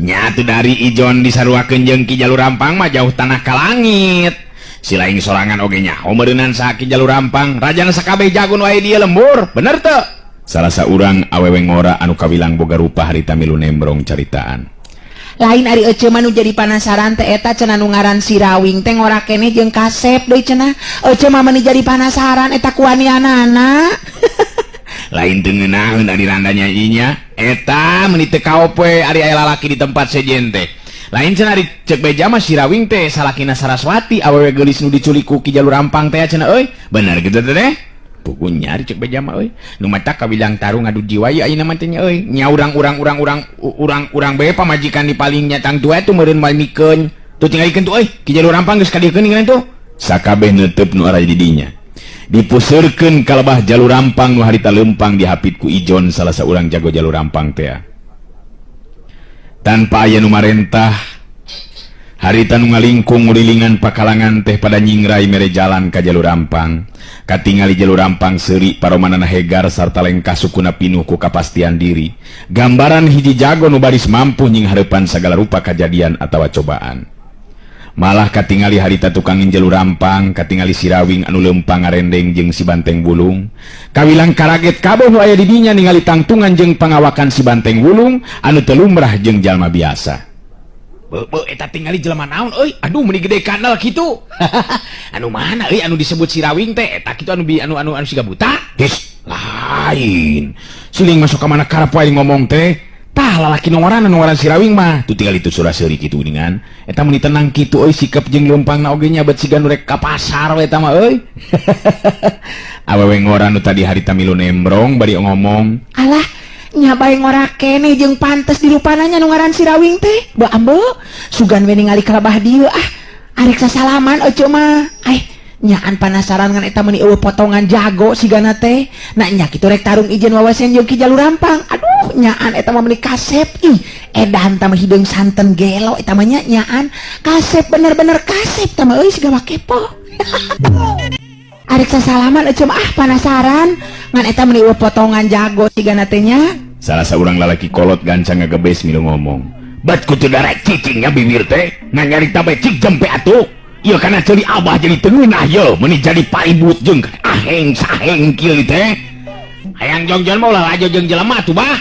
Nyatu dari Ijon disaruakeun jeung Ki Jalur Rampang mah jauh tanah ka langit. Silaing sorangan oge nyaho meureunan saha Ki Jalur Rampang, rajana sakabeh jago nu aya dieu lembur, bener teu? Salah saurang awewe ngora anu kawilang boga rupa harita milu nembrong caritaan. Lain ari ece mah nu jadi panasaran teh eta cenah nu ngaran si Rawing teh ngora keneh jeung kasep deui cenah. Ece mah meuni jadi panasaran eta kuanianana. Lain teu ngeunaheun ari randa nyanyinya, eta meuni teu kaop we ari aya lalaki di tempat sejen teh. Lain cenah ari ceuk beja mah si Rawing teh salakina Saraswati awewe geulis nu diculik ku Ki Jalur Rampang teh cenah euy. Bener kitu teh teh? Pugunya ari ceuk beja mah euy. Nu matak kawilang tarung ngadu jiwa ieu ayeuna mah teh nya euy. Nya urang-urang urang-urang urang-urang bae pamajikan di paling nya tangtu atuh meureun moal mikeun. Tuh tingalikeun tuh euy, Ki Jalur Rampang geus kadieukeun ningalan tuh. Sakabeh neuteup nu araya di dinya. Dipuseurkeun ka lebah Jalur Rampang nu harita leumpang dihapit ku Ijon salah saurang jago Jalur Rampang teh. Tanpa aya nu marentah, harita nu ngalingkung ngurilingan pakalangan teh pada nyingrai mere jalan ka Jalur Rampang. Katingali Jalur Rampang seuri paromanana hegar sarta lengkah sukuna pinuh ku kapastian diri. Gambaran hiji jago nu baris mampu nyinghareupan sagala rupa kajadian atawa cobaan. Malah katingali harita tukang Jalur Rampang, katingali si Rawing anu leumpang ngarendeng jeung si Banteng Wulung. Kawilang karaget kabeh nu aya di dinya ningali tangtungan jeung pangawakan si Banteng Wulung anu teu lumrah jeung jalma biasa. Beuh, eta tingali jelema naon euy? Aduh meuni gede kandel kitu. Anu mana euy anu disebut si Rawing teh? Eta kitu anu bi anu anu anu siga buta? His, lain. Siling masuk ka mana karep wae ngomong teh. Tah lalaki nu ngaranna nu ngaran si Rawing mah. Tuh tinggal itu surah seuri kitu geuningan. Eta meuni tenang kitu euy sikep jeung leumpangna oge nya bet siga nu rek ka pasar we eta mah euy. Awewe ngora nu tadi harita milu nembrong bari ngomong. Alah, nya bae ngora keneh jeung pantes dirupana nya nu ngaran si Rawing teh. Beuh ambe, sugan we ningali kalabah dieu ah. Arek sasalaman ece mah. Ai, nyaan panasaran ngan eta meuni eueuh potongan jago sigana teh. Nah nya kitu rek tarung ijen wawasen jeung Ki Jalur Rampang. Aduh, nyaan eta mah meuni kasep ih. Edan tah mah hideung santen gelo eta mah nya nyaan. Kasep bener-bener kasep tah mah euy siga kepo. Arek sasalaman ece mah ah panasaran ngan eta meuni eueuh potongan jago sigana teh nya. Salah saurang lalaki kolot gancang ngagebes milu ngomong. Bat kutu darah cicingnya bibir teh, nganyarita bae cik jempe atuh. Ieu kana ceuli abah jadi teu ngeunah ye, meuni jadi paribut jeung aheng saheng kieu teh. Hayang jongjon mah ulah lajo jeung jelema atuh bah.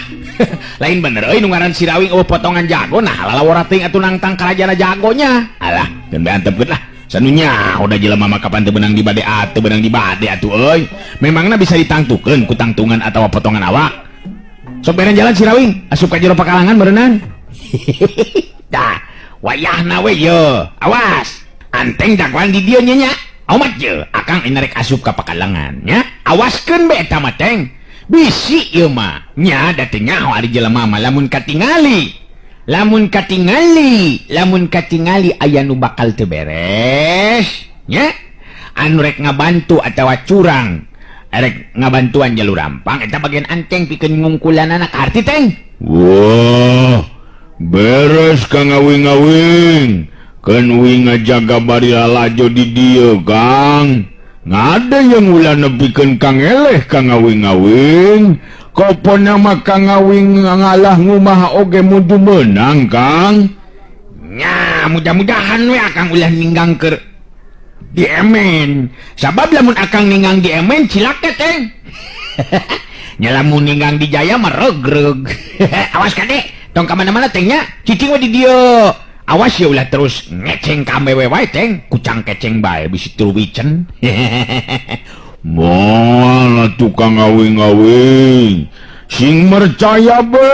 Lain bener euy nu ngaran si Rawing eueuh potongan jago nah lalawara teuing atuh nangtang karajana jagonya. Alah, geun bae antepkeun lah. Sanunya udah jelema mah kapan teu beunang di bade atuh beunang di bade atuh euy. Memangna bisa ditangtukeun ku tangtungan atawa potongan awak. Sok beren jalan si Rawing, asup ka jero pakalangan berenang. Dah, wayahna we ye. Awas, anteng dagoan di dieu nya nya. Omat ye, akang ini rek asup ka pakalangan nya. Awaskeun be eta mah teng. Bisi ieu mah. Nya da teu nyaho ari jelema mah lamun katingali. Lamun katingali, lamun katingali aya nu bakal teu beres nya. Anu rek ngabantu atawa curang. Erek ngabantuan Jalur Rampang eta bagian anteng pikeun ngungkulanana kaarti teng. Wah, beres Kang Awing-awing. Keun uing ngajaga bari lalajo di dieu, Kang. Ngada yang ulah nepikeun Kang eleh Kang Awing-awing. Kopona mah Kang Awing ngalah ngumaha oge mudu meunang, Kang. Nya, mudah-mudahan we Akang ulah ninggang keur di emen. Sabab lamun akang ninggang di emen cilaka teng. Nya lamun ninggang di jaya mah regreg. Awas kade, tong ka mana-mana teng nya. Cicing we di dieu. Awas ya ulah terus ngeceng ka awewe wae teng. Kucang keceng bae bisi truwicen. Moal atuh Kang Awing-awing. Sing percaya be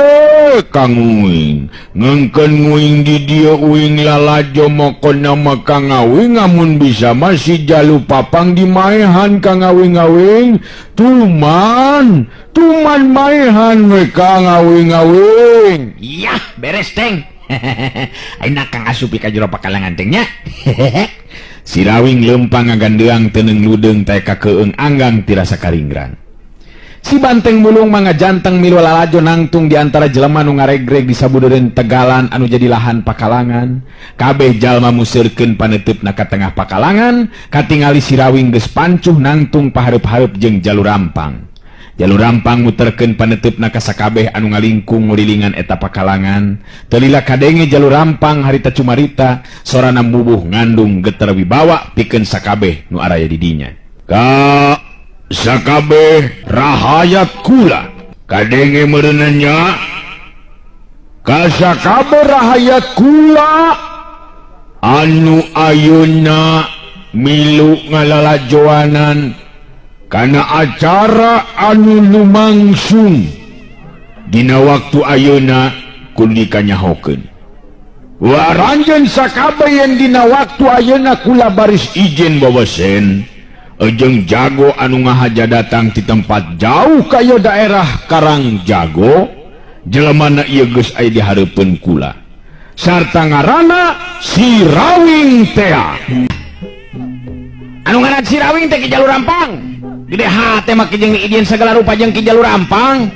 Kang Uing. Ngengkeun nguing di dieu uing lalajo mokona mah Kang Awing amun bisa mah si Jalu Papang di maehan Kang Awing-awing. Tuman, tuman maehan we Kang Awing-awing. Yah, beres teng. Ayeuna Kang asup ka jero pakalangan teng nya. Si Rawing leumpang ngagandeang teu ludeung teh kakeung anggang tirasa karinggrang. Si Banteng Bulung mah ngajanteng milu lalajo nangtung di antara jelema nu ngaregreg di sabudeureun tegalan anu jadi lahan pakalangan. Kabeh jalma museurkeun paneuteup ka tengah pakalangan, katingali si Rawing geus pancuh nangtung pahareup-hareup jeung Jalur Rampang. Jalur Rampang muterkeun paneuteup ka sakabeh anu ngalingkung ngurilingan eta pakalangan. Teu lila kadenge Jalur Rampang harita cumarita, sorana mubuh ngandung geter wibawa pikeun sakabeh nu araya di dinya. Ka sakabeh rahayat kula kadenge meureunna nya. Ka sakabeh rahayat kula anu ayeuna milu ngalalajoanan kana acara anu lumangsung dina waktu ayeuna kudu dikanyahokeun. Waranjeun sakabeh yen dina waktu ayeuna kula baris ijen bawesen jeung jago anu ngahaja datang ti tempat jauh ka ieu daerah Karang Jago, jelemana ieu geus aya di hareupeun kula sarta ngaranna Si Rawing tea. Anu ngaran Si Rawing teh Ki Jalur Rampang. Gede hate mah jeung diidin segala rupa jeung Ki Jalur Rampang.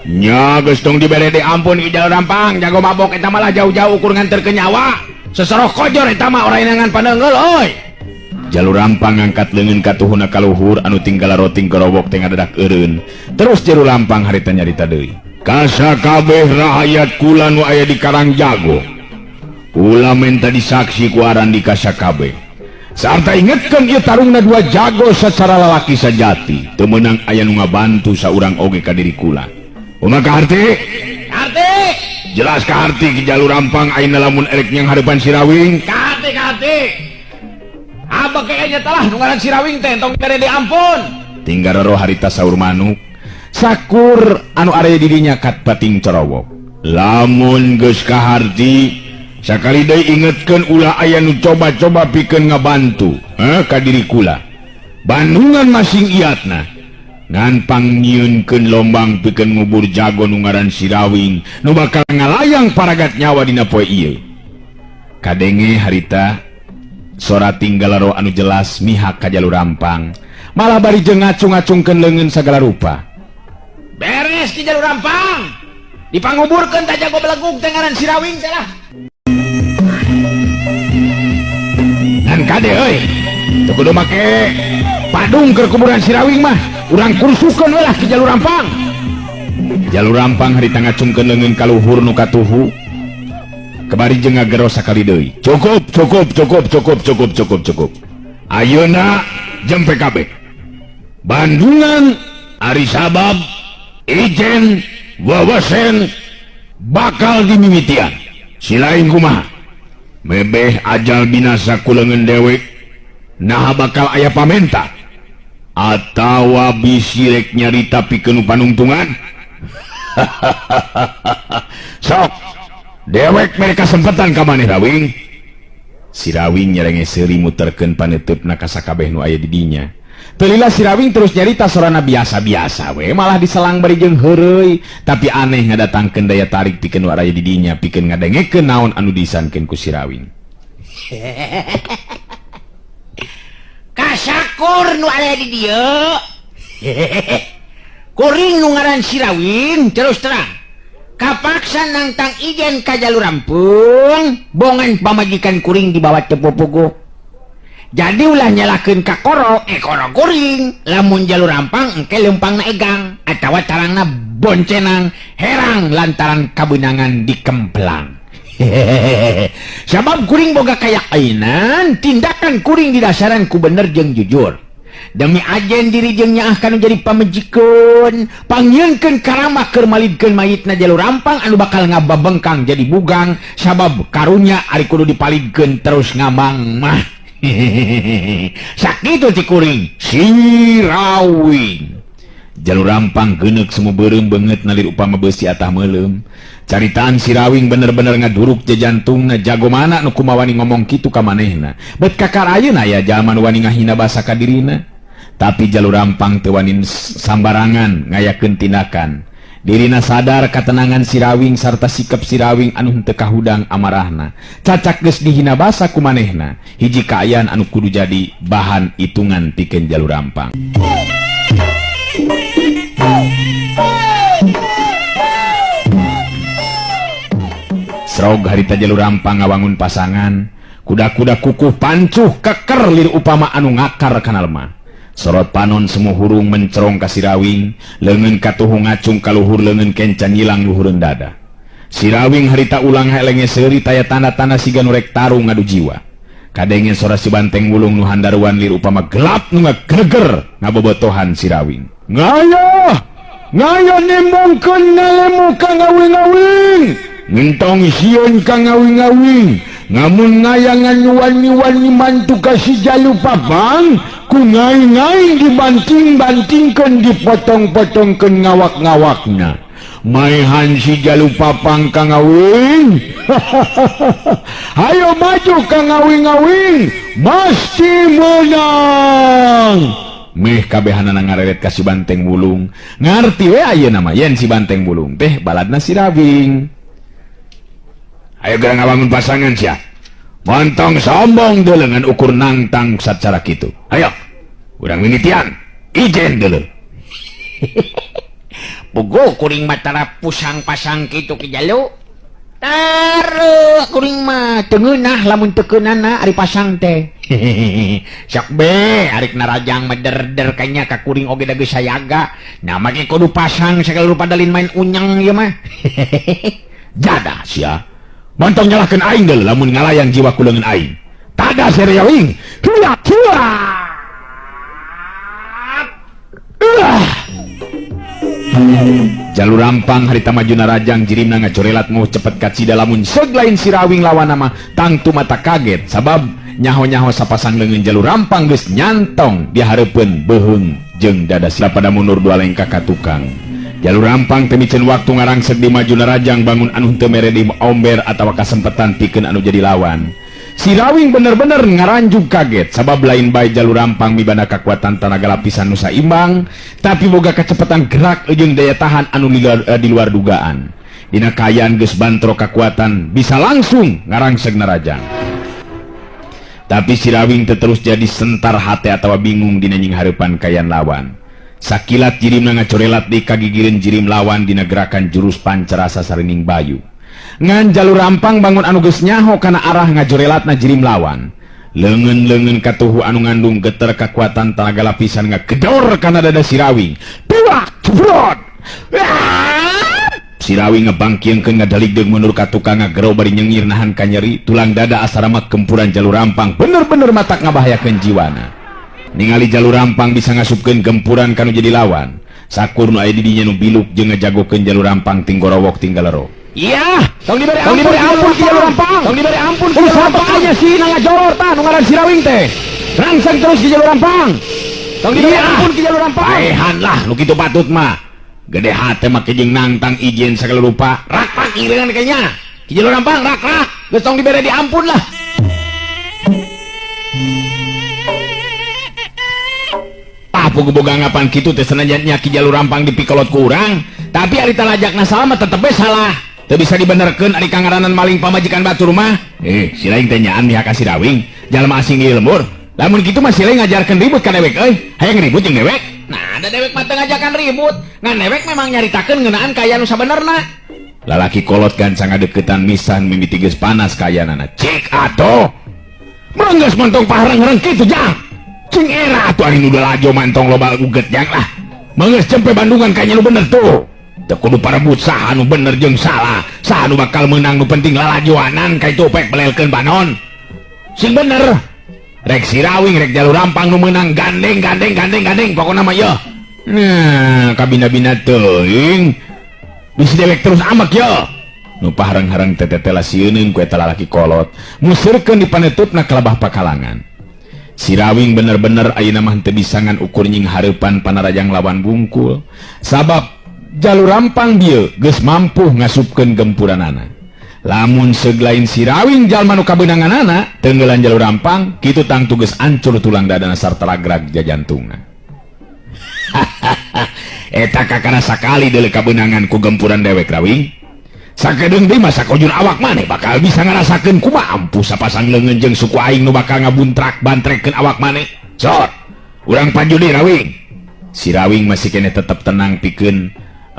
Nya geus tong dibere di ampun Ki Jalur Rampang, jago mabok eta malah jauh-jauh ukur nganterkeun nyawa. Sesoroh kojor eta mah orainangan paneunggeul euy. Jalur Rampang ngangkat leungeun katuhuna ka luhur anu tinggal roting gerobok teh ngadadak eureun. Terus Jalur Rampang harita nyarita deui. Kasakabeh rahayat kula nu aya di Karang Jago. Kula menta disaksi ku aran di kasakabeh. Sarta ingetkeun ieu tarungna dua jago secara lalaki sajati. Teu meunang aya nu ngabantu saurang oge ka diri kula. Kumaha kaharti? Kaharti. Jelas kaharti Ki Jalur Rampang ayeuna lamun erek nyang hareupan Si Rawing. Kaharti kaharti. Abah kayaknya telah nu ngaran Si Rawing teh tong bere diampun. Tinggal roh harita saur manuk. Sakur anu area dirinya kat bating corowok. Lamun geus kaharti sakali deui ingetkeun ulah aya nu coba-coba pikeun ngabantu ka diri kula. Bandungan masing iatna ngan pangnyieunkeun lombang pikeun ngubur jago nu ngaran Si Rawing nu bakal ngalayang paragat nyawa dina poe ieu. Kadenge harita sora tinggal roh anu jelas mihak ka Jalur Rampang malah bari jeung ngacung-ngacungkeun leungeun sagala rupa. Beres Ki Jalur Rampang dipanguburkeun ta jago belegug teh ngaran Si Rawing teh lah. Ngan kade euy teu kudu make padung keur kuburan Si Rawing mah urang kursukeun we lah Ki Jalur Rampang. Jalur Rampang harita ngacungkeun leungeun ka luhur nu katuhu kebari jeung ngagero sakali deui. Cukup cukup cukup cukup cukup cukup cukup. Ayeuna jeung PKB Bandungan ari sabab ijen wawasen bakal dimimitian. Silain kumaha mebeh ajal binasa ku leungeun dewek naha bakal aya pamenta atawa bisi rek nyarita pikeun panungtungan. Sok dewek mere kasempetan ka maneh Rawing. Si Rawing nyerenge seuri muterkeun paneuteup na ka sakabeh nu aya di dinya. Teu lila Si Rawing terus nyarita sorana biasa-biasa we malah diselang bari jeung heureuy tapi aneh ngadatangkeun daya tarik pikeun nu araya di dinya pikeun ngadengekeun naon anu diisankeun ku Si Rawing. Kasakur nu aya di dieu. Kuring nu ngaran Si Rawing terus terang kapaksa nangtang ijen ka Jalur Rampung bongan pamajikan kuring dibawa teu pupuguh. Jadi ulah nyalahkeun ka koro, koro kuring lamun Jalur Rampang engke leumpangna egang atawa tarangna boncenang herang lantaran kabeunangan dikemplang. Sabab kuring boga kayakainan tindakan kuring didasaran ku bener jeung jujur. Demi ajen diri jeung nyaah kanu jadi pamejikeun, pangnyieunkeun karamah keur malidkeun mayitna Jalur Rampang anu bakal ngababengkang jadi bugang sabab karunya ari kudu dipalidkeun terus ngamang mah. Sakitu ti kuring Si Rawing. Jalur Rampang geuneuk semu beureum beungeut nalir upama beusi atah meuleum. Caritaan Si Rawing bener-bener ngaduruk jantungna jago mana nu kumawani ngomong kitu ka manehna. Bet kakar ayeuna aya jalma nu wani ngahina basa ka dirina. Tapi Jalur Rampang teu wani sambarangan ngayakeun tindakan. Dirina sadar katenangan Si Rawing sarta sikap Si Rawing anu henteu kahudang amarahna. Cacak geus dihina basa ku manehna. Hiji kaayaan anu kudu jadi bahan hitungan pikeun Jalur Rampang. Srog harita Jalur Rampang ngawangun pasangan, kuda-kuda kukuh pancuh keker lir upama anu ngakar kana lemah. Sorot panon semu hurung mencerong ka Sirawing, leungeun katuhu ngacung ka luhur leungeun kenca nyilang luhureun dada. Sirawing harita ulang helenge seuri taya tanda-tanda siga nu rek tarung ngadu jiwa. Kadenge sora si banteng wulung nu handaruan lir upama gelap nu ngagreger ngabobotohan Sirawing. Ngaya! Ngaya nembongkeun ngalemu ka ngawing-ngawing. Ngentong sieun ka ngawing-ngawing. Ngamun ngayangan wani-wani mantu ka si Jalu Papang, ku ngaing-ngaing dibanting-bantingkeun dipotong-potongkeun ngawak-ngawakna. Maehan si Jalu Papang ka ngawing. Hayo maju ka ngawing-ngawing, pasti menang. Meh kabehanana ngareret ka si banteng wulung. Ngarti we ayeuna mah yen si banteng wulung teh baladna Sirawing. Ayo gerang ngabangun pasangan sia. Montong sombong deuleu ngan ukur nangtang sacara kitu. Ayo, urang mimitian. Ijen deuleu. Puguh kuring mah tara pusang-pasang kitu Ki Jalu. Taruh kuring mah teu ngeunah lamun teu keunana ari pasang teh. Sok be arik narajang mah der-der kanya ka kuring oge da geus sayaga. Nah make kudu pasang sagala rupa dalin main unyang ieu mah. Jada sia. Montong nyalahkeun aing deuleu lamun ngalayang jiwa ku leungeun aing. Tada Sirawing. Huya huya. Jalur rampang harita maju narajang jirimna ngacorelat mau cepet kacida lamun seug lain Sirawing lawan mah tangtu mata kaget sabab nyaho-nyaho sapasang leungeun jalur rampang geus nyantong di hareupeun beuheung jeung dada sila pada mundur dua lengkah ka tukang. Jalur rampang teu miceun waktu ngarangsek di maju narajang bangun anu teu mere di omber atawa kasempetan pikeun anu jadi lawan. Sirawing bener-bener ngaranjug kaget sabab lain bae jalur rampang mibanda kakuatan tanaga lapisan nu saimbang tapi boga kecepatan gerak jeung daya tahan anu di luar dugaan. Dina kaayaan geus bantro kakuatan bisa langsung ngarangseg narajang. Tapi Sirawing teu terus jadi sentar hate atawa bingung dina nying hareupan kayan lawan. Sakilat jirimna ngacorelat di kagigireun jirim lawan dina gerakan jurus pancarasa sarining bayu. Ngan jalur rampang bangun anu geus nyaho kana arah ngajorelatna jirim lawan. Leungeun-leungeun katuhu anu ngandung geter kakuatan tanaga lapisan ngagedor kana dada Sirawing. Duak jebrot. Sirawing ngebangkiengkeun ngadaligdeug mundur ka tukang ngagero bari nyengir nahan kanyeri tulang dada asarama gempuran jalur rampang bener-bener matak ngabahayakeun jiwana. Ningali jalur rampang bisa ngasupkeun gempuran kanu jadi lawan. Sakur nu aya di dinya nu biluk jeung ngajagokeun jalur rampang tinggorowok tinggalero. Iya, tong dibere ampun ki jalur rampang. Tong dibere ampun ki jalur rampang. Aya si ngajoror tah nu ngaran Sirawing teh. Rangsang terus ki jalur rampang. Tong dibere ampun ki jalur rampang. Paehan lah nu kitu patut mah. Gede hate mah jeung nangtang ijen sagala rupa. Rak-rak ireungan kayaknya. Ki jalur rampang rak-rak. Geus tong dibere diampun lah. Pugu-boga anggapan kitu teh senajan nya Ki Jalur Rampang dipikolot ku urang, tapi ari talajakna salah mah tetep we salah. Teu bisa dibenerkeun ari kangaranan maling pamajikan batur mah. Si lain teh nyaan mihak ka Sirawing, jalma asing di lembur. Lamun kitu mah si lain ngajarkeun ribut ka dewek euy. Hayang ribut jeung dewek. Nah, ada dewek mah teu ngajakan ribut. Ngan dewek memang nyaritakeun ngeunaan kaya nu sabenerna. Lalaki kolot gancang ngadeukeutan misan mimiti geus panas kayanana. Cek atuh. Mun geus montong pahareng-hareng kitu jang. Cing era atuh ari nu lalajo mantong loba uget jang lah. Geus cempe Bandungan kayaknya nu bener tuh. Teu kudu parebut saha nu bener jeung salah. Saha nu bakal meunang nu penting lalajoanan ka itu pek belelkeun panon. Sing bener. Rek Sirawing rek jalur rampang nu meunang gandeng gandeng gandeng gandeng pokona mah yeuh. Nah, kabina-bina teuing. Bisi dewek terus amek yeuh. Nu pahareng-hareng tetetela sieuneun ku eta lalaki kolot. Museurkeun dipanetupna kalabah pakalangan. Sirawing bener-bener ayeuna mah teu bisa ngan ukur nying hareupan panarajang lawan bungkul. Sabab jalur rampang bieu geus mampu ngasupkeun gempuranana. Lamun seug lain Sirawing jalma nu kabeunanganana tenggelan jalur rampang kitu tangtu geus ancur tulang dadana sarta ragrag jajantungna. Eta kakara sakali deuleu kabeunangan ku gempuran dewek Rawing. Sakedeung deui mah sakojur awak maneh bakal bisa ngarasakeun kumaha ampuh sapasang leungeun jeung suku aing nu bakal ngabuntrak bantrekeun awak maneh. Sot, urang panjudi Rawing. Sirawing masih keneh tetep tenang pikeun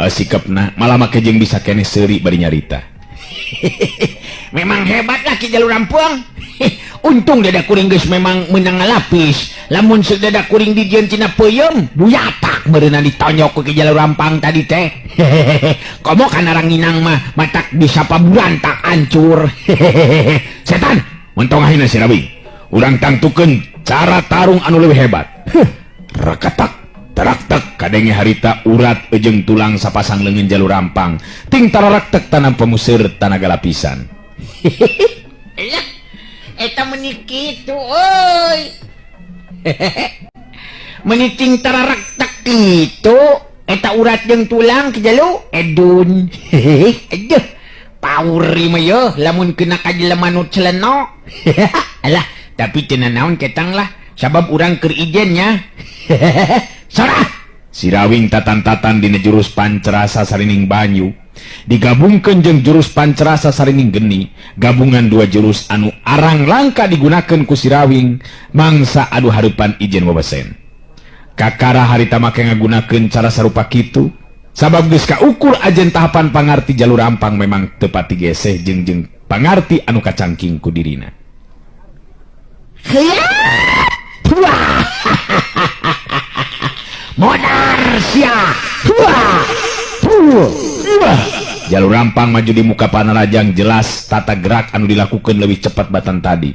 sikepna, malah make jeung bisa keneh seuri bari nyarita. Memang hebat lah Ki Jalur Rampang. Untung dada kuring geus memang meunang ngalapis. Lamun seuk dada kuring dijieun tina peuyeum, buyatak meureunna ditonyok ku Ki Jalur Rampang tadi teh. Komo kana ranginang mah matak bisa paburantak hancur. Setan, mentong ahina si Rawing. Urang tangtukeun cara tarung anu leuwih hebat. Rakatak, taraktek kadenge harita urat ejeng tulang sapasang leungeun Jalur Rampang. Ting tararaktek tanam pemuseur tanaga lapisan. Lah, eta meuni kitu euy. Meuni ting tararaktek kitu eta urat jeung tulang Ki Jalu edun. Aduh, pauri mah yeuh lamun kena ka jelema nu celeno. Alah, tapi teu nanaon ketang lah sabab urang keur ijen nya. Sarah Sirawing tatan-tatan dina jurus pancerasa sarining banyu digabungkeun jeung jurus pancerasa sarining geni, gabungan dua jurus anu arang langka digunakeun ku Sirawing mangsa adu hareupan ijen wewesen. Kakara harita make ngagunakeun cara sarupa kitu sabab geus kaukur ajen tahapan pangarti Jalur Rampang memang teu pati geseh jeung jeung pangarti anu kacangking ku dirina. Modar sia. Jalur Rampang maju di muka Panarajang, jelas tata gerak anu dilakukan lebih cepat batan tadi.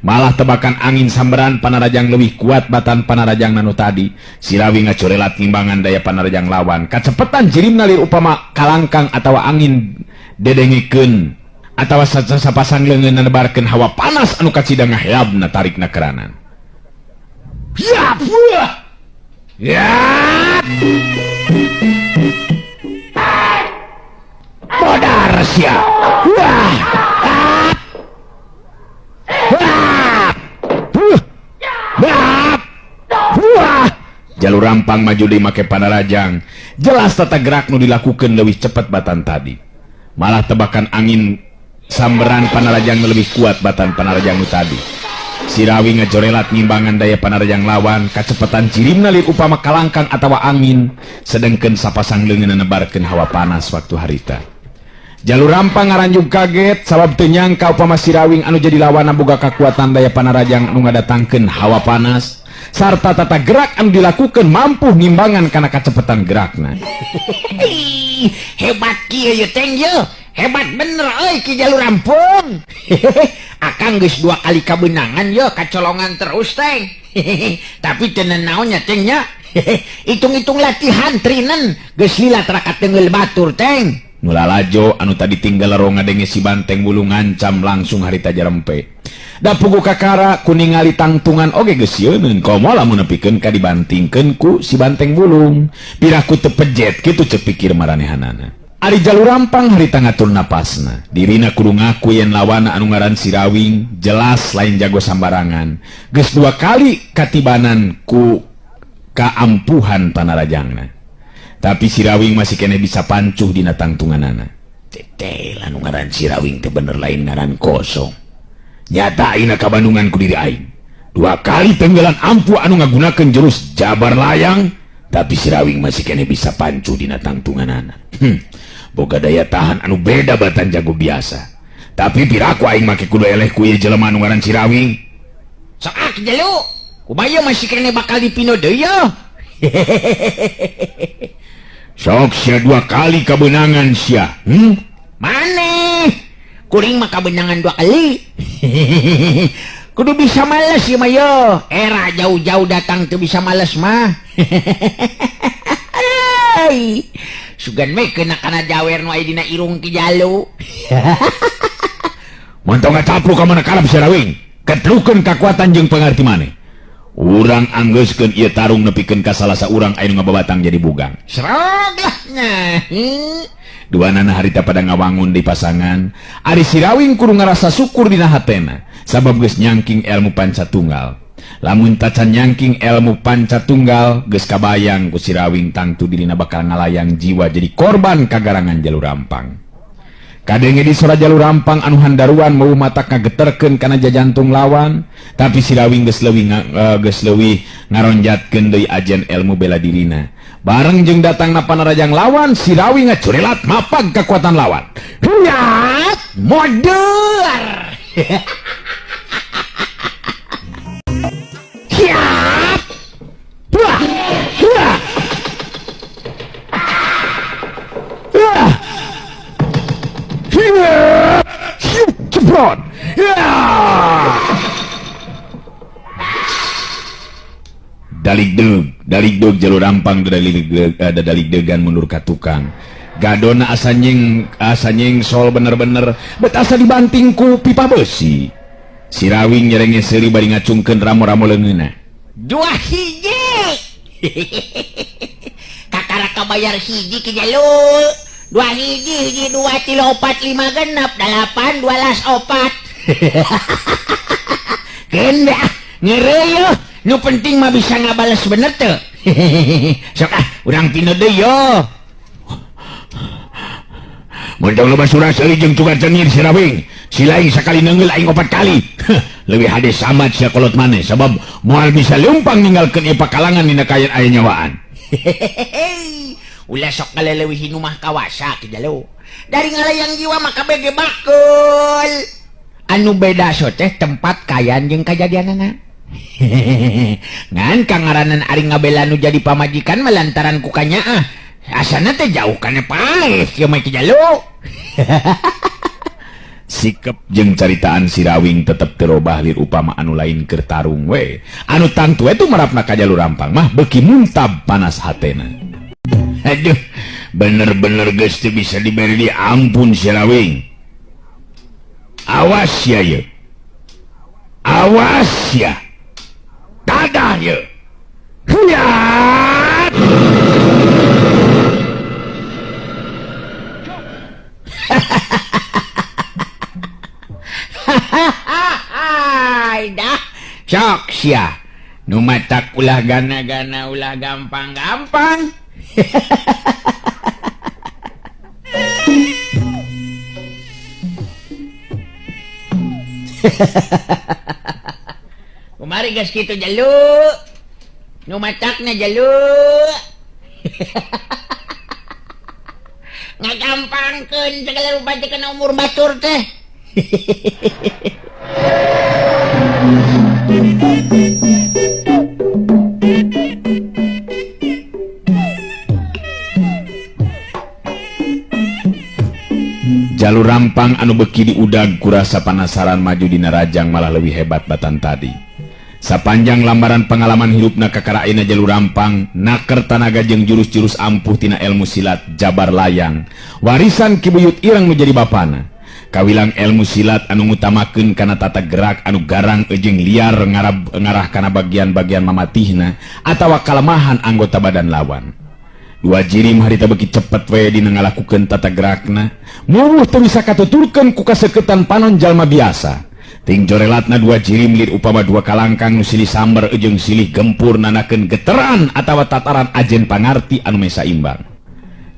Malah tebakan angin sambaran Panarajang lebih kuat batan Panarajang nanu tadi. Sirawing ngacorelat ngimbangan daya Panarajang lawan. Kacepetan jirimna lir upama kalangkang atawa angin dedengikeun atawa sapasang leungeun nebarkeun hawa panas anu kacida ngaheabna tarikna keranan. Ya, ya. Modar sia. Wah. Wah. Jalur Rampang maju di make Panarajang. Jelas tata gerak nu dilakukan lebih cepat batan tadi. Malah tebakan angin samberan Panarajang lebih kuat batan Panarajang nu tadi. Sirawi ngajorelat ngimbangan daya Panarajang lawan, kacepetan cirimna lir upama kalangkang atawa angin, sedengkeun sapasang leungeun nebarkeun hawa panas waktu harita. Jalur Rampang ngaranjug kaget sabab teu nyangka upama Sirawing anu jadi lawan boga kakuatan daya Panarajang anu ngadatangkeun hawa panas sarta tata gerak anu dilakukeun mampu ngimbangan kana kacepetan gerakna. Hebat kieu ye teng ye. Hebat bener euy Ki Jalur Rampung. Akang geus dua kali kabeunangan ye kacolongan terus teng. Tapi teu nanaon nya teng nya. Hitung-hitung latihan trinen geus lila tara kateunggeul batur teng. Nu lalajo anu tadi tinggal lerong ngadenge si banteng bulu ngancam langsung harita jarempe. Da pugu kakara ku ningali tangtungan oge geus sieuneun komo lamun nepikeun ka dibantingkeun ku si banteng bulung. Piraku teu pejet kitu ceuk pikir maranehanana. Ari Jalur Rampang harita ngatur napasna. Dirina kudu ngaku yen lawana anu ngaran Sirawing jelas lain jago sambarangan. Geus dua kali katibanan ku kaampuhan Panarajangna. Tapi Sirawing masih kene bisa pancuh dina tangtunganana. Teteh anu ngaran Sirawing teh bener lain ngaran kosong. Nyata ayeuna kabandungan ku diri aing. Dua kali tenggelan ampuh anu ngagunakeun jurus jabar layang, tapi Sirawing masih kene bisa pancuh dina tangtunganana. Boga daya tahan anu beda batan jago biasa. Tapi piraku aing make kudu eleh ku ieu jelema anu ngaran Sirawing. Sok ah Ki Jalu, kumaha masih kene bakal dipino deui yeuh. Sok sia dua kali kabeunangan sia. Maneh? Kuring mah kabeunangan dua kali. Kudu bisa males ieu mah yeuh. Era jauh-jauh datang teu bisa males mah. Sugan we kena kana jawer nu aya dina irung Ki Jalu. Montong ngacapruk ka mana karep Sirawing. Ketlukeun kakuatan jeung pangarti maneh. Urang anggeuskeun ieu tarung nepikeun ka salah saurang aya nu ngababatang jadi bugang. Serog lah nya. Duanana harita pada ngawangun di pasangan. Ari Sirawing kudu ngarasa syukur dina hatena sabab geus nyangking ilmu panca tunggal. Lamun tacan nyangking ilmu panca tunggal geus kabayang ku Sirawing tangtu dirina bakal ngalayang jiwa jadi korban kagarangan Jalur Rampang. Kadenge di sora Jalur Rampang anu handaruan mau matak ngageterkeun kana jajantung lawan, tapi Sirawing geus leuwih ngaronjatkeun deui ajen ilmu bela dirina. Bareng jeung datangna Panarajang lawan, Sirawing ngacurelat mapag kekuatan lawan. Hiat modar. Daligdeug, daligdeug Jalur Rampang dadaligdeugan mundur ka tukang. Gadona asa nyengsol bener-bener bet asa dibanting ku pipa besi. Sirawing nyerenge seuri bari ngacungkeun ramo-ramo leungeunna. Dua hiji. Kakara kabayar hiji ki Jalu. Dua hiji, hiji dua tilu opat lima genep dalapan dualas opat. Keun ah ngeureuy. Nu penting mah bisa ngabales bener teu. Sok ah urang pinu deui yo. Mun tong loba surah seuri jeung cuka cengir Sirawing. Si lain sakali neungeul aing opat kali. Leuwih hade samat sia kolot maneh sabab moal bisa leumpang ninggalkeun ieu pakalangan dina kaayaan aya nyawaan. Ulah sok ngaleleuwihi nu mah kawasa ki Jalu. Dari ngalayang jiwa mah kabeh ge bakul. Anu beda so teh tempat kayan jeung kajadianana. Ngan kangaranan ari ngabela nu jadi pamajikan mah lantaran ku kanyaah. Asana teh jauh kana paeh ieu mah Ki Jalu. Sikep jeung caritaan Sirawing tetep teu robah lir upama anu lain keur tarung we. Anu tangtu we tumarapna ka Jalur Rampang mah beuki muntab panas hatena. Aduh, bener-bener geus teu bisa diberi diampun Sirawing. Awas ya ye. Awas ya. Dadah ye. Hiat. Dah sok sia. Nu matak ulah gana-gana ulah gampang-gampang. Kumari geus kitu Jalu. Nu matakna Jalu. Ngagampangkeun segala rupa teh kana umur batur teh. Jalur Rampang anu beuki diudag kurasa panasaran maju dina rajang malah leuwih hebat batan tadi. Sapanjang lambaran pengalaman hirupna kakara ayeuna Jalur Rampang naker tanaga jeung jurus-jurus ampuh tina ilmu silat jabar layang warisan Ki Buyut Ireng nu jadi bapana. Kawilang ilmu silat anu ngutamakeun kana tata gerak anu garang jeung liar ngarah kana bagian-bagian mamatihna atawa kalemahan anggota badan lawan. Dua jirim harita beuki cepet we dina ngalakukeun tata gerakna, muruh teu bisa katuturkeun ku kaseketan panon jalma biasa. Ting jorelatna dua jirim lir upama dua kalangkang nu silih samber jeung silih gempur nanakeun geteran atawa tataran ajen pangarti anu mesa imbang.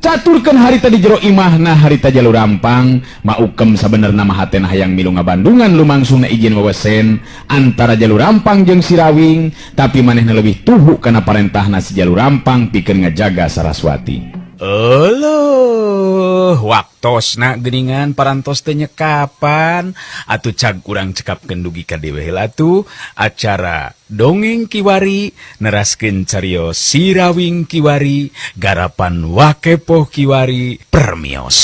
Caturkeun harita di jero imahna harita Jalur Rampang, maukem sabenerna mah hatena hayang milu ngabandungan lumangsungna izin wewesen antara Jalur Rampang jeung Sirawing, tapi manehna leuwih tuhu kana parentahna si Jalur Rampang pikeun ngajaga Saraswati. Euleuh, waktosna geuningan parantos teh nyekapan atuh cag urang cekapkeun dugi ka dewe heula atuh acara Dongeng Kiwari neraskeun carios Sirawing Kiwari garapan Wakepoh Kiwari permios.